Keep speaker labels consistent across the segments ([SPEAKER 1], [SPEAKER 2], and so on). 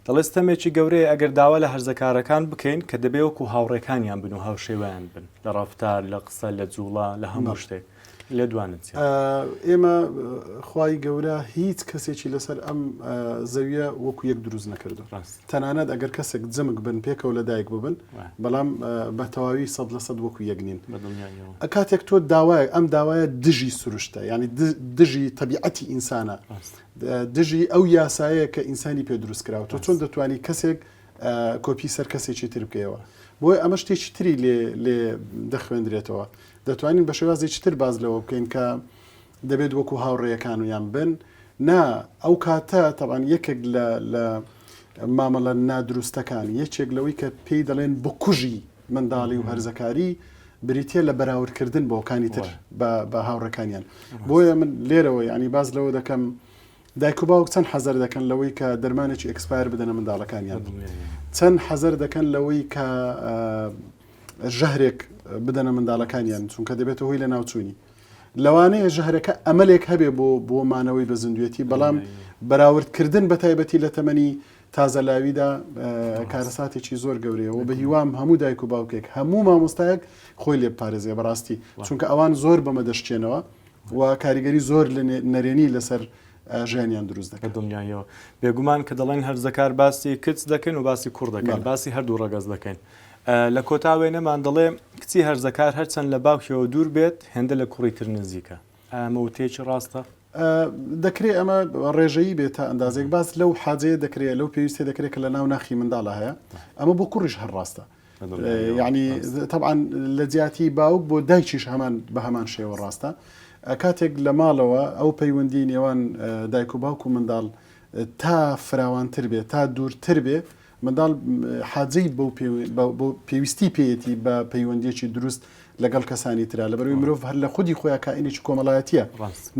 [SPEAKER 1] دەڵێ ستەمێکی گەورەیە ئەگەر داوا لە هەرزەکارەکان بکەین کە دەبێ وەکو هاوڕێکانیان بن و هاوشێوەیان بن لە ڕەفتار، لە قسە، لە جوڵە، لە هەموو شتێک. لێدوانت چیە؟
[SPEAKER 2] ئێمە خوای گەورە هیچ کەسێکی لەسەر ئەم زەویە وەکو یەک دروست نەکردو تەنانەت ئەگەر کەسێک جمک بن پێکەوە لە دایک ببن بەڵام بە تەواوی 100% وەکو یەک نین. کاتێک تۆ داوایە ئەم داوایە دژی سروشتە یعنی دژی تەبیعەتی ئینسانە دژی ئەو یاسایە کە ئینسانی پێ دروست کراوە تۆ چۆن دەتوانی کەسێک کۆپی سەر کەسێکی تر بکەیەوە بۆیە ئەمە شتێکی تری لێ لێ دەخوێندرێتەوە دەتوانین بە شێوازێکی تر باز لەوە بکەین کە دەبێت وەکو هاوڕێیەکان و یان بن نا ئەو کاتە تەبان یەکێک لە لە مامەڵە نادروستەکان یەکێک لەوەی کە پێی دەڵێن بکوژی منداڵی و هەرزەکاری بریتیە لە بەراوردکردن بەوەکانی تر بە هاوڕێکانیان بۆیە من لێرەوە یعنی باز لەوە دەکەم دایک و باوک چەند حەزەر دەکەن لەوەی کە دەرمانێکی expire بدەنە منداڵەکانیان چەند حەزەر دەکەن لەوەی کە ژەهرێک بدەنە منداڵەکانیان چونکە دەبێتە هۆی لە ناوچوونی لەوانەیە ژەهرەکە ئەمەلێک هەبێ بۆ بۆ مانەوەی بە زیندوێتی بەڵام بەراوردکردن بە تایبەتی لە تەمەنی تازە لاویدا کارەساتێکی زۆر گەورەیە و بە هیوام هەموو دایک و باوکێک هەموو مامۆستایەک خۆی لێ بپارێزێ بەڕاستی چونکە ئەوان زۆر بەمە دەشتێنەوە و کاریگەری زۆر نەرێنی لەسەر ژیانیان دروست دەکەن.
[SPEAKER 1] دڵنیاییەوە بێگومان کە دەڵێن هەرزەکار باسی کچ دەکەین و باسی کوڕ دەکەین باسی هەردوو ڕەگەز دەکەین لە کۆتا وێنەمان دەڵێ کچی هەرزەکار هەرچەند لە باوکیەوە دوور بێت هێندە لە کوڕی تر نزیکە ئەمە وتەیەکی ڕاستە؟
[SPEAKER 2] دەکرێ ئەمە ڕێژەیی بێت تا ئەندازێک باس لەو حاجەیە دەکرێت لەو پێویستە دەکرێت کە لە ناو ناخی منداڵە هەیە ئەمە بۆ کوڕیش هەر ڕاستە یعنی طبعا لە جیاتی باوک بۆ دایکیش هەمان بە هەمان شێوە ڕاستە کاتێک لە ماڵەوە ئەو پەیوەندی نێوان دایک و باوک و منداڵ تا فراوانتر بێت تا دوورتر بێ منداڵ حاجەی بەو پێویستی پێیەتی بە پەیوەندیەکی دروست لەگەڵ کەسانی ترا لەبەرئەوەی مرۆڤ هەر لە خودی خۆیا کائینێکی کۆمەڵایەتیە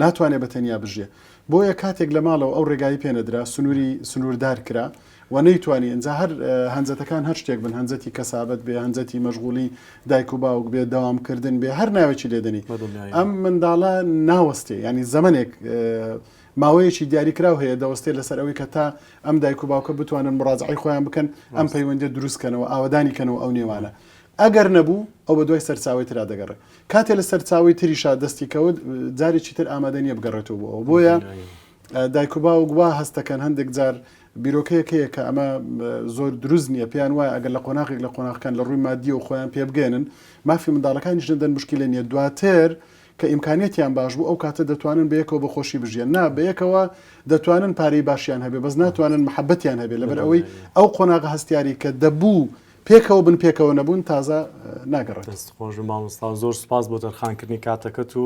[SPEAKER 2] ناتوانێت بە تەنیا بژیێ بۆیە کاتێک لە ماڵەوە ئەو ڕێگای پێ نەدرا سنووری سنووردار کرا و نەیتوانی ئینجا هەر هەنجەتەکان هەر شتێک بن هەنجەتی کەسابەت بێ هەنجەتی مەشغوڵی دایک و باوک بێ دەوامکردن بێ هەر ناوێکی لێدەنی ئەم منداڵە ناوەستێ ینی زەمنێک ماوەیەکی دیاریکراو هەیە دەوەستێت لەسەر ئەوەی کە تا ئەم دایک و باوکە بتوانن مڕاجعەی خۆیان بکەن ئەم پەیوەندیە دروست کەنەوە ئاوەدانی کەنەوە ئەو نێوانە ئەگەر نەبوو ئەو بە دوای سەرچاوەی ترا دەگەڕێ کاتێ لە سەرچاوەی تریشا دەستی کەوت جارێکی تر ئامادە نییە بگەڕێتەوە بۆ ئەو بۆیە دایک و باوک وا هەستەکەن هەندێک جار بیرۆکەیەک هەیە کە ئەمە زۆر دروست نییە پێیان وایە ئەگەر لە قۆناغێک لە قۆناغەکان لە ڕووی مادیەوە خۆیان پێ بگەێنن مافی منداڵەکانیش نەدەن مشکلە نییە دواتر کە ئیمکانیەتیان باش بوو ئەو کاتە دەتوانن بەیەکەوە بە خۆشی بژیەن نا بەیەکەوە دەتوانن پارەی باشیان هەبێ بەس ناتوانن محەبەتیان هەبێ لەبەر ئەوەی ئەو قۆناغە هەستیاری کە دەبوو پێکەوە بن پێکەوە نەبوون تازە ناگەڕێت.
[SPEAKER 1] دەست خۆش مامۆستا زۆر سوپاس بۆ تەرخانکردنی کاتەکەت و.